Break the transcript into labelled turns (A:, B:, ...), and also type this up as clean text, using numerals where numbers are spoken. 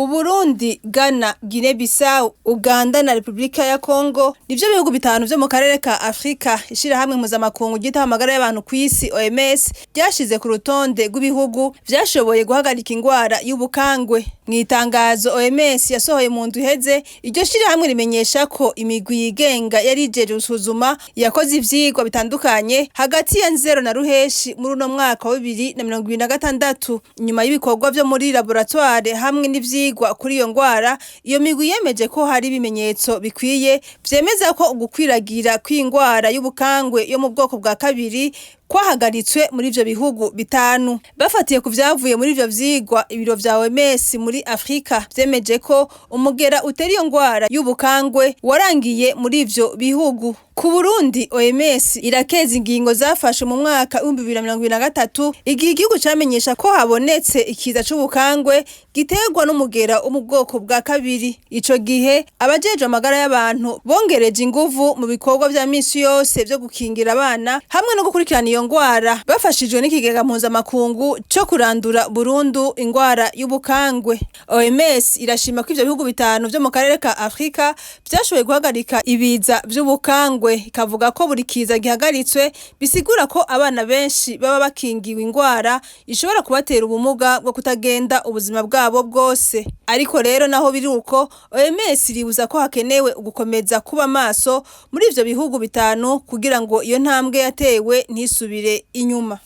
A: Uburundi, Ghana, Guinea-Bissau, Uganda na Repubulika ya Congo nivyo bihugu bitanu vyo mu karere ka Afrika ishirahamwe mpuzamakungu ryitaho amagara y'abantu kw'isi OMS ryashize ku rutonde rw'ibihugu vyashoboye guhagarika ingwara y'ubukangwe. Mw'itangazo OMS yasohoye mu ndwi iheze, iryo shirahamwe rimenyesha ko imigwi yigenga yari ijejwe gusuzuma yakoze ivyigwa bitandukanye hagati ya Nzero na Ruheshi muri uno mwaka wa 2026. Inyuma y'ibikorwa vyo muri laboratoire hamwe n'ivyigwa kuri iyo ngwara, iyo migwi yemeje ko hari ibimenyetso bikwiye vyemeza ko ugukwiragira kw'ingwara y'ubukangwe yo mu bwoko bwa kabiri kwahagaritswe muri ivyo bihugu bitanu. Bafatiye ku vyavuye muri ivyo vyigwa, ibiro vya OMS muri Afrika vyemeje ko umugera utera iyo ngwara y'ubukangwe warangiye muri ivyo bihugu. Ku Burundi, OMS irakeza ingingo zafashwe mu mwaka 2023 igihe igihugu camenyesha ko habonetse ikiza c'ubukangwe giterwa n'umugera wo mu bwoko bwa kabiri. Ico gihe abajejwe amagara y'abantu bongereje inguvu mu bikorwa vya misi yose vyo gukingira abana hamwe no gukurikirana iyo ngwara, bafashijwe n'ikigega mpuzamakungu co kurandura burundu ingwara y'ubukangwe. OMS irashima ko ivyo bihugu bitanu vyo mu karere ka Afrika vyashoboye guhagarika ibiza vy'ubukangwe, ikavuga ko buri kiza gihagaritswe bisigura ko abana benshi baba bakingiwe ingwara ishobora kubatera ubumuga bwo kutagenda ubuzima bwabo bwose. Ariko rero naho biri uko, OMS iribuza ko hakenewe ugukomeza kuba maso muri ivyo bihugu bitanu kugira ngo iyo ntambwe yatewe ntisubire inyuma.